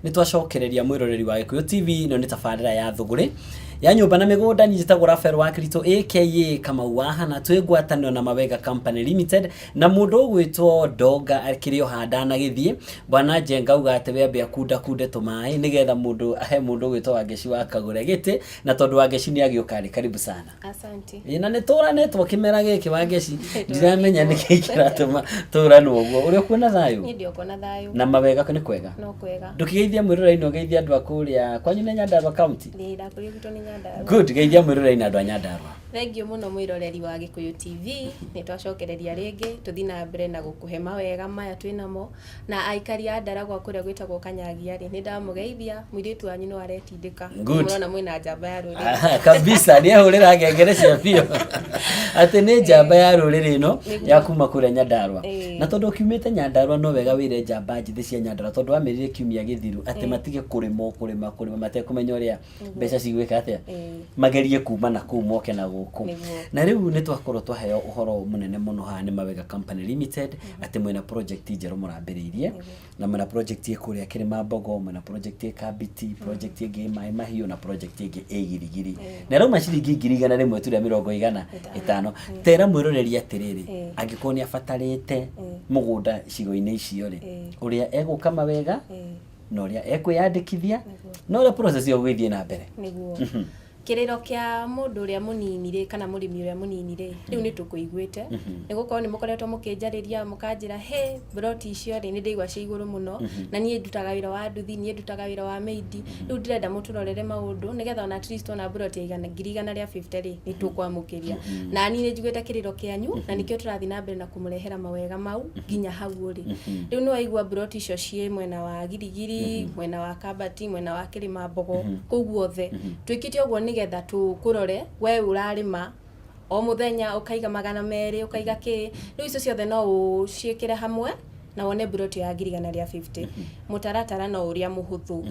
Nĩ twacokereria mwĩroreri wa Gĩkũyũ TV, ĩno nĩ tabarĩra ya Thũgũrĩ ya nyũmba na mĩgũnda. Niĩ njĩtagwo Rafael wa Kiritũ aka Kamau wa Hana, twĩ ngwatanĩro na Mawega Company Limited na mũndũ ũgwĩtwo Ndonga akĩrĩ o haha ndanagĩthiĩ. Bwana Njenga auga atĩ we ambe akundakunde tũmaĩ nĩgetha mũndũ ahe mũndũ ũgwĩtwo Wangeci wa Kagũre gĩtĩ, na tondũ Wangeci nĩ agĩũka rĩ, karibu sana. Asante. Ĩ, na nĩ tũranĩtwo kĩmera gĩkĩ, Wangeci, ndiramenya nĩkĩ kĩratũma tũranwo ũguo. Ũrĩa ũkuona thayũ? Niĩ ndĩ okuona thayũ. Na mawega nĩ kwega? No kwega. Ndũkĩgeithia mwĩrorei-inĩ, ũgeithia andũ a kũrĩa kwanyu nĩ Nyandarua County. Ndĩ ndakũrio gwitũ nĩ Nyandarua. Good, geithia mwĩrorei na andũ a Nyandarua. Thengiũ mũno mwĩroreri wa Gĩkũyũ TV, nĩ twacokereria rĩngĩ tũthi na mbere na gũkũhe mawega maya twĩ namo. Na aikari a Ndaragwa kũrĩa gwĩtagwo Kanyagia rĩ, nĩ ndamũgeithia, mũirĩtu wanyu no aretindĩka. Good. Mũrona mwĩna njamba ya rũrĩrĩ. Aha, kabisa nĩ ahũrĩra ngengere cia biũ atĩ nĩ njamba ya rũrĩrĩ ĩno ya kuma kũrĩa Nyandarua. Na tondũ ũkiumĩte Nyandarua, no wega wĩre njamba njĩthĩ cia Nyandarua, tondũ wamĩrire kiumia gĩthiru atĩ matige kũrĩma o kũrĩma kũrĩma matekũmenya ũrĩa mbeca cigwĩka atĩa, magerie kuma na kũu moke na gũkũ. Na rĩu nĩ twakorwo twaheo ũhoro mũnene mũno haha nĩ Mawega Company Limited atĩ mwĩna project njerũ mũrambĩrĩirie, na mwĩna project ĩ kũrĩa Kĩrĩma-Mbogo, mwĩna project ĩ Kambiti, project ĩngĩ ĩ Maĩ Mahiũ na project ĩngĩ ĩ Girigiri, na ĩrauma ciringi 100,000 tu rĩa mĩrongo igana ĩtano. Tera mwĩroreri atĩrĩrĩ, angĩkorwo nĩ abatarĩte mũgũnda icigo-inĩ icio rĩ, ũrĩa egũka mawega na ũrĩa ekwĩyandĩkithia na ũrĩa process ĩyo gũgĩthiĩ na mbere. Nĩguo. Kĩrĩro kĩa mũndũ ũrĩa mũnini rĩ, kana mũrĩmi ũrĩa mũnini rĩ, rĩu nĩ tũkũiguĩte, nĩ gũkorwo nĩ mũkoretwo mũkĩnjarĩria mũkanjĩra, "Hĩ, mburoti icio rĩ, nĩ ndĩigua ciĩ igũrũ mũno, na niĩ ndutaga wĩra wa nduthi, niĩ ndutaga wĩra wa maid, rĩu ndĩrenda mũtũrorere maũndũ nĩgetha ona at least ona mburoti ya igana 150,000 rĩ, nĩ tũkwamũkĩria." Na niĩ nĩ njiguĩte kĩrĩro kĩanyu, na nĩkĩo tũrathiĩ na mbere na kũmũrehera mawega mau nginya hau ũrĩ. Rĩu nĩ waigua mburoti icio ciĩ mwena wa Girigiri, mwena wa Kabati, mwena wa Kĩrĩma-Mbogo, kũu guothe. Twĩkĩte ũguo nĩgetha tũkũrore we ũrarĩma o mũthenya ũkaiga 200, ũkaiga kĩ, rĩu icio ciothe no ũciĩkĩre hamwe na wone mburoti ya 150,000. Mũtaratara no ũrĩa mũhũthũ.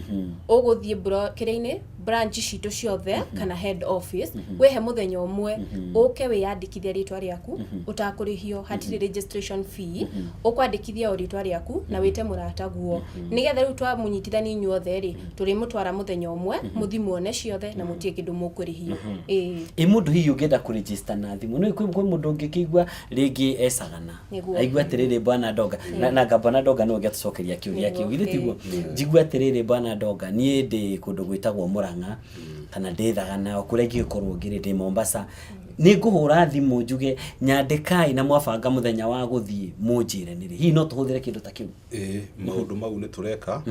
Ũgũthiĩ kĩrĩa-inĩ, branch citũ ciothe kana head office, wĩhe mũthenya ũmwe ũke wĩyandĩkithie rĩtwa rĩaku ũtakũrĩhio, hatirĩ registration fee. Ũkwandĩkithia o rĩtwa rĩaku na wĩte mũrataguo, nĩgetha rĩu twamũnyitithania inyuothe rĩ, tũrĩmũtwara mũthenya ũmwe mũthi muone ciothe na mũtirĩ kĩndũ mũkũrĩhio. Ĩĩ. Ĩ mũndũ hihi ũngĩenda kũregister na thimũ, nĩ kwĩ mũndũ ũngĩkĩigua rĩngĩ ecagana, aigua atĩrĩrĩ, bwana Ndonga, na anga bwana Ndonga nĩwe ũngĩatũcokeria kĩũria kĩu, githĩ tiguo? Njigua atĩrĩrĩ, bwana Ndonga, niĩ ndĩ kũndũ gwĩtagwo Mũrang'a kana ndĩ Thagana, o kũrĩa ingĩgĩkorwo ngĩrĩ, ndĩ Mombasa, nĩ ngũhũra thimũ njuge nyandĩkai, na mwabanga mũthenya wa gũthiĩ mũnjĩre nĩrĩ, hihi no tũhũthĩre kĩndũ ta kĩu? Ĩĩ, maũndũ mau nĩ tũreka,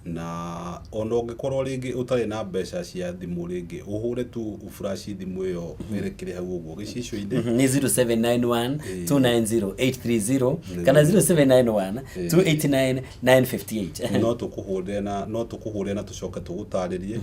na ona ũngĩkorwo rĩngĩ ũtarĩ na mbeca cia thimũ, rĩngĩ ũhũre tu flash thimũ ĩyo ĩrĩkĩrĩ hau ũguo gĩcicio-inĩ. Nĩ 0791 290 830 kana 0791 289 958. No tũkũhũrĩre na tũcoke tũgũtarĩrie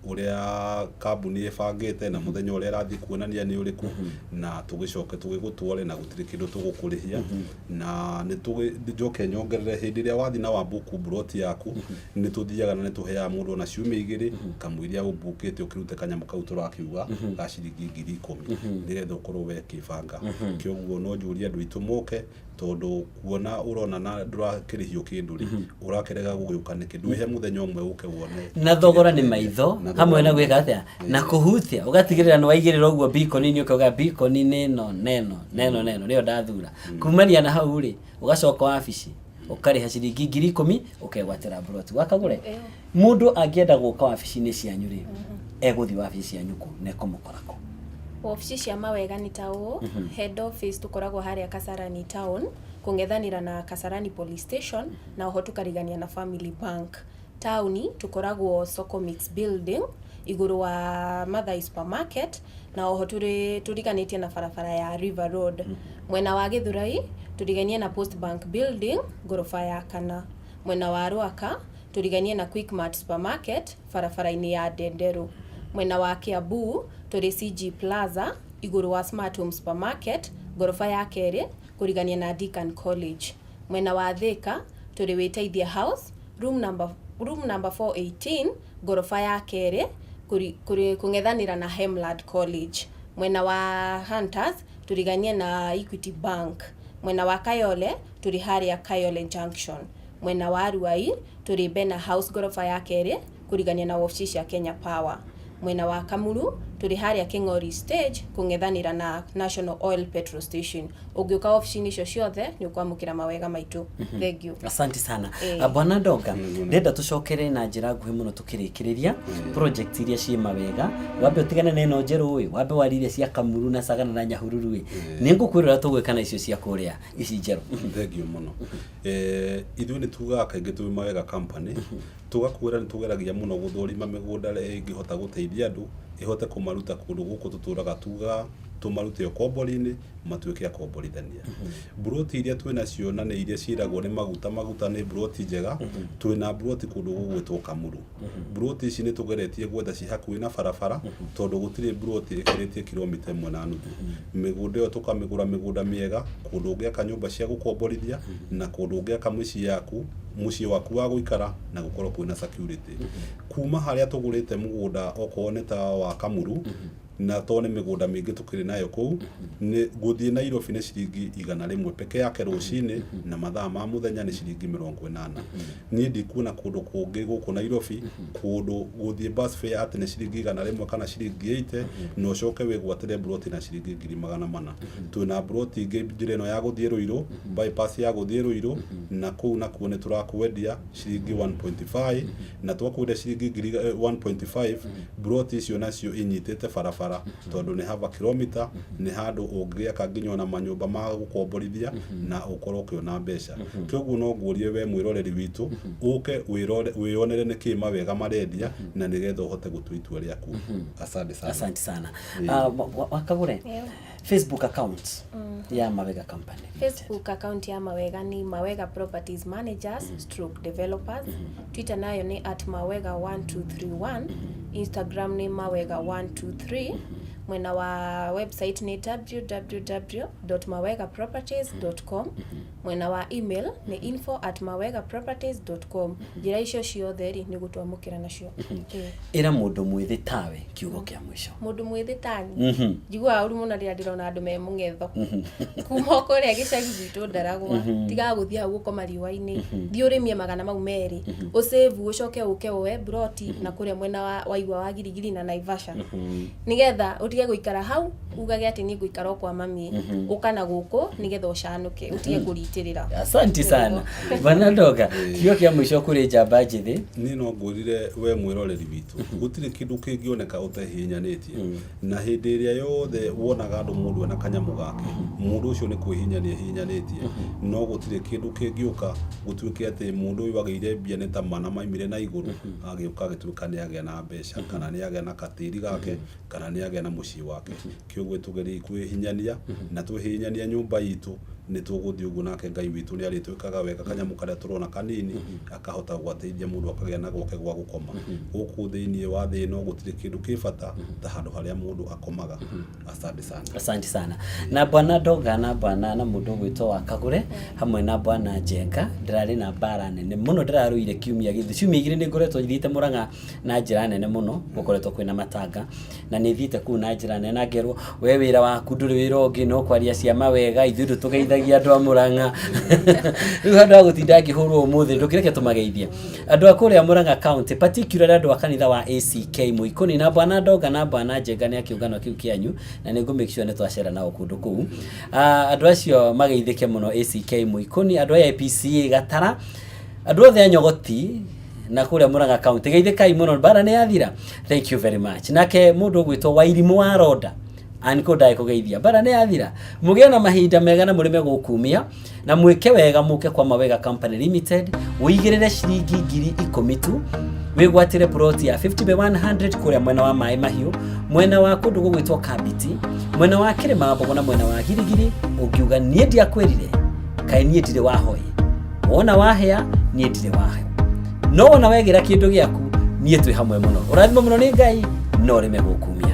ũrĩa kambuni ĩbangĩte na mũthenya ũrĩa ĩrathiĩ kuonania nĩ ũrĩkũ, na tũgĩcoke tũgĩgũtware, na gũtirĩ kĩndũ tũgũkũrĩhia. Na nĩ njoke nyongerere, hĩndĩ ĩrĩa wathiĩ na wambuku mburoti yaku, nĩ tũthiaga na nĩ tũheaga mũndũ ona ciumia 2 kamũiria ũmbukĩte ũkĩrute kanyamũ kau tũrakiuga ga ciringi 10,000, nĩgetha ũkorwo wekĩbanga. Kĩoguo no njũrie andũ aitũ moke, tondũ kuona ũrona na ndũrakĩrĩhio kĩndũ rĩ, ũrakĩrega gũgĩũka nĩkĩ? Ndwĩhe mũthenya ũmwe ũke wone. Na thogora nĩ maitho Na hamwe na thogora. gwĩka atĩa na kũhutia, ũgatigĩrĩra nĩ waigĩrĩra ũguo bikoni-inĩ, ũkauga bikoni nĩno neno neno neno nĩyo ndathura. Kumania na hau rĩ, ũgacoka wabici ũkarĩha ciringi 10,000 ũkegwatĩra mburoti wakagũre. Mũndũ angĩenda gũka wabici-inĩ cianyu rĩ, egũthiĩ wabici cianyu kũ na ekũmũkora kũ? Wabici cia mawega nĩ ta ũũ: head office tũkoragwo harĩa Kasarani town, kũng'ethanĩra na Kasarani police station, na oho tũkarigania na Family Bank. Taũni tũkoragwo Soko Mix building, igũrũ wa Mathai supermarket, na oho tũrĩ tũriganĩtie na barabara ya River Road. Mwena wa Gĩthũrai tũrigainie na Post Bank building, ngoroba ya kana. Mwena wa Rwaka tũrigainie na Quickmart supermarket, barabara-inĩ ya Ndenderũ. Mwena wa Kiambu tũrĩ CG Plaza, igũrũ wa Smart Home supermarket, ngoroba ya kerĩ, kũrigania na Deacan College. Mwena wa Thika tũrĩ Wĩteithia House, room number 418, ngoroba ya kerĩ, kũng'ethanĩra na Hemland College. Mwena wa Hunters tũrigainie na Equity Bank. Mwena wa Kayole tũrĩ harĩa Kayole Junction. Mwena wa Ruai tũrĩ Bena House ngoroba ya kerĩ kũrigania na wabici cia Kenya Power. Mwena wa Kamuru tũrĩ harĩa Kĩng'ori stage kũng'ethanĩra na National Oil Petrol Station. Ũngĩũka wabici-inĩ icio ciothe nĩ ũkwamũkĩra mawega maitũ. Thank you. Asante sana. Ĩĩ. Ah, Bwana Ndonga, ndĩrenda tũcokere na njĩra nguhĩ mũno tũkĩrĩkĩrĩria project iria ciĩ mawega. Wambe ũtigane na ĩno njerũ ĩ, wambe warie iria cia Kamuru na Sagana na Nyahururu ĩ. Nĩ ngũkwĩra ũrĩa tũgwĩka na icio cia kũrĩa ici njerũ. Thengiũ mũno. Ithuĩ nĩ tugaga kaingĩ twĩ Mawega Company, tũgakwĩra nĩ tũgeragia mũno gũthũrima mĩgũnda ĩrĩa ĩngĩhota gũteithia andũ, ĩhote kũmaruta kũndũ gũkũ tũtũraga tugaga tũmarute ũkombori-inĩ matuĩke akomborithania. Mburoti iria twĩ nacio na nĩ iria ciĩragwo nĩ maguta, maguta nĩ mburoti njega, twĩna mburoti kũndũ gũgwĩtwo Kamuru. Mburoti ici nĩ tũgeretie gwetha ci hakuhĩ na barabara, tondũ gũtirĩ mburoti ĩkĩrĩtie kilomita ĩmwe na nuthu. Mĩgũnda ĩyo tũkamĩgũra mĩgũnda mĩega, kũndũ ũngĩaka nyũmba cia gũkomborithia, na kũndũ ũngĩaka mĩciĩ yaku, mũciĩ waku wa gũikara, na gũkorwo kwĩna security. Kuma harĩa tũgũrĩte mũgũnda okorwo nĩ ta wa Kamuru, na to nĩ mĩgũnda mĩingĩ tũkĩrĩ nayo kũu, nĩ gũthiĩ Nairobi nĩ ciringi 100 peke yake rũcinĩ, na mathaa ma mũthenya nĩ ciringi 80. Niĩ ndikuona kũndũ kũngĩ gũkũ Nairobi, kũndũ gũthiĩ bus fare atĩ nĩ ciringi 100 kana ciringi 80, na ũcoke wĩgwatĩre mburoti na ciringi 400,000. Twĩna mburoti ingĩ njĩra ĩno ya gũthiĩ Ruiru, bypass ya gũthiĩ Ruiru, na kũu nakuo nĩ tũrakwendia ciringi 1.5, na twakwendia ciringi 1.5, mburoti icio nacio inyitĩte barabara, tondũ nĩ haba kilomita, nĩ handũ ũngĩaka nginya ona manyũmba ma gũkomborithia na ũkorwo ũkĩona mbeca. Kĩoguo no ngũrie we mwĩroreri witũ, ũke wĩyonere nĩkĩ mawega marendia, na nĩgetha ũhote gũtua itua rĩaku. Asante sana. Asante sana. Wakagũre Facebook account ya Mawega Company. Facebook account ya Mawega ni Mawega Properties Managers stroke Developers. Twitter nayo ni at Mawega 1231. Instagram ni Mawega 123. Mwena wa website ni www.mawegaproperties.com. Mwena wa email ni info@mawegaproperties.com. Njĩra icio ciothe rĩ nĩ gũtwamũkĩra nacio. Ĩra mũndũ mwĩthĩ tawe kiugo kĩa mũico. Mũndũ mwĩthĩ tani njiguaga ũru mũno rĩrĩa ndĩrona andũ me mũng'etho kuma o kũrĩa gĩcagi gwitũ Ndaragwa, tigaga gũthiĩ hau gũkoma riũa-inĩ, thiĩ ũrĩmie 200 ũsave, ũcoke ũke woe mburoti na kũrĩa mwena wa igwa wa Girigiri na Naivasha, nĩgetha ũtige gũikara hau ugage atĩ niĩ ngũikara o kwa mami. Ũka na gũkũ nĩgetha ũcanũke, ũtige kũritĩrĩra. Asante sana. Bwana Ndoga, kiugo kĩa mũico kũrĩ njamba njĩthĩ. Niĩ no ngwĩrire we mwĩroreri witũ, gũtirĩ kĩndũ kĩngĩoneka ũtehihinyanĩtie, na hĩndĩ ĩrĩa yothe wonaga andũ mũndũ ena kanyamũ gake, mũndũ ũcio nĩ kwĩhinyania ehihinyanĩtie. No gũtirĩ kĩndũ kĩngĩũka gũtuĩke atĩ mũndũ ũyũ agĩire mbia nĩ ta mana maimire na igũrũ, agĩũka agĩtuĩka nĩ agĩa na mbeca, kana nĩ agĩa na katĩri gake, kana nĩ agĩa na mũciĩ wake. Kĩoguo tũgerie kwĩhinyania, na twĩhinyania nyũmba itũ nĩ tũgũthiĩ ũguo, nake Ngai witũ nĩ arĩtwĩkaga wega. Kanyamũ karĩa tũrona kanini akahota gwateithia mũndũ akagĩa na gwake gwa gũkoma. Gũkũ thĩinĩ wa thĩ ĩno gũtirĩ kĩndũ kĩ bata ta handũ harĩa mũndũ akomaga. Asante sana. Asante sana. Na bwana Ndoga na bwana na mũndũ ũgwĩtwo wa Kagũre hamwe na bwana Njenga, ndĩrarĩ na mbara nene mũno ndĩrarũire kiumia gĩthiĩ. Ciumia igĩrĩ nĩ ngoretwo thiĩte Mũrang'a na njĩra nene mũno, gũkoretwo kwĩna matanga, na nĩ thiĩte kũu na njĩra nene na ngerwo we wĩra waku ndũrĩ wĩra ũngĩ no kwaria cia mawega, ithuĩ ndũtũgeithagia andũ a Mũrang'a. Rĩu handũ ha gũtinda ngĩhũrwo ũmũthĩ, ndũkĩreke tũmageithie andũ a kũrĩa Mũrang'a County, particularly andũ a kanitha wa ACK Mũikũni, na bwana Ndonga na bwana Njenga nĩ a kĩũngano kĩu kĩanyu, na nĩ ngũ make sure nĩ twacera nao kũndũ kũu. Andũ acio mageithĩke mũno, ACK Mũikũni, andũ a APCA Gatara, andũ othe a Nyogoti na kũrĩa Mũrang'a County, geithĩkai mũno, mbara nĩ yathira. Thank you very much. Nake mũndũ ũgwĩtwo Wairimũ wa Ronda aniko ndae kũgeithia, mbara nĩ yathira. Mũgĩe na mahinda mega na mũrĩme gũkumia na mwĩke wega, mũke kwa Mawega Company Limited, ũigĩrĩre ciringi 10,000 tu wĩgwatĩre plot ya 50 by 100 kũrĩa mwena wa Maĩ Mahiũ, mwena wa kũndũ gũgwĩtwo Kambiti, mwena wa Kĩrĩma Mbogo na mwena wa Girigiri. Ũngiuga niĩ ndiakwĩrire, kaĩ niĩ ndirĩ wahoi, wona wahĩa niĩ ndirĩ wahe, no wona wegĩra kĩndũ gĩaku niĩ twĩ hamwe mũno. Ũrathimo mũno nĩ Ngai, no ũrĩme gũkumia.